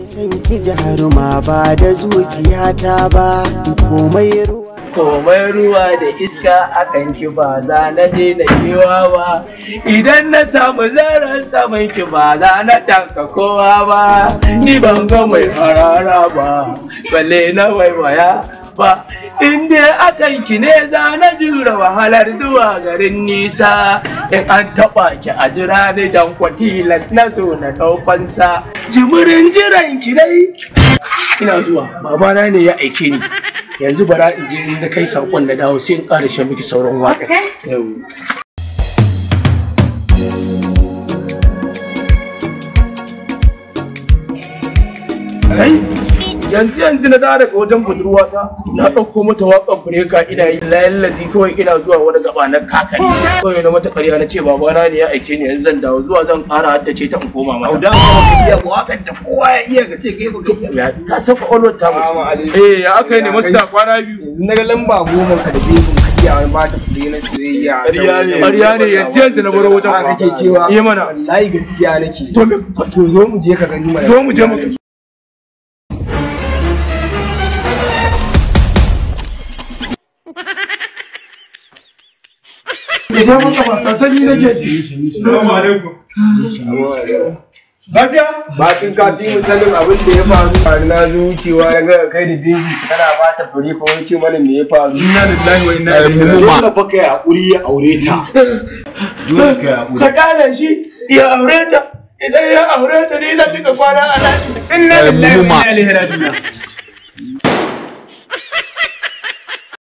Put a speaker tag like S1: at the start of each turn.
S1: San ki jaruma ba da zuciyata ba, komai ruwa.
S2: Komai ruwa da iska akan ki ba za na daina kewa ba. Idan na samu zarar samun ki ba za na tanka kowa ba. Ni ban ga mai harara ba, balle na waiwaya ba. In dai akan ki ne za na jura wahalar zuwa garin nisa. In an taɓa ki a jira ni dan kwatilas na zo na ɗaukansa. Jimirin jiran ki dai. Ina zuwa, babana ne ya aike ni. Yanzu bara in je in na kai saƙon na dawo sai in ƙara shan miki sauran waƙa. Kai, yanzu yanzu na dawo daga wajen budurwata na ɗauko mata waƙar bureka ina yi lallazi kawai ina zuwa wani gaba na kakari. Kawai na mata ƙarya na ce babana ne ya aike ni, yanzu zan dawo zuwa zan ƙara haddace ta in koma mata.
S3: Auda ba ka iya waƙar da kowa ya iya ka ce kai ba ka iya.
S2: Ka san ƙwaƙwalwar ta mace. Eh, ya aka yi ne masta kwana biyu.
S4: Yanzu na ga lamba 10 ka da bebin ka iya wani ba ta kuɗi na soyayya.
S3: Ƙarya ne.
S2: Ƙarya ne, yanzu yanzu na baro wajen.
S4: Haka kake cewa.
S2: Iya mana.
S4: Wallahi gaskiya nake.
S2: To me?
S4: To zo mu je ka gani mana.
S2: Zo mu je mu. Idan muka ba ta sanyi nake ji. Assalamu alaikum. Lafiya?
S4: Bakin ka fi mu sanin abin da ya faru. Na zo wucewa na ga kai da bebi kana ba ta fure ko wani ce mana me ya faru.
S2: Inna lillahi wa inna ilaihi raji'un.
S3: Dole fa kai hakuri ya aure ta. Dole kai hakuri.
S2: Ka kale shi ya aure ta. Idan ya aure ta ni zan dinga kwana a daji. Inna lillahi wa inna ilaihi raji'un.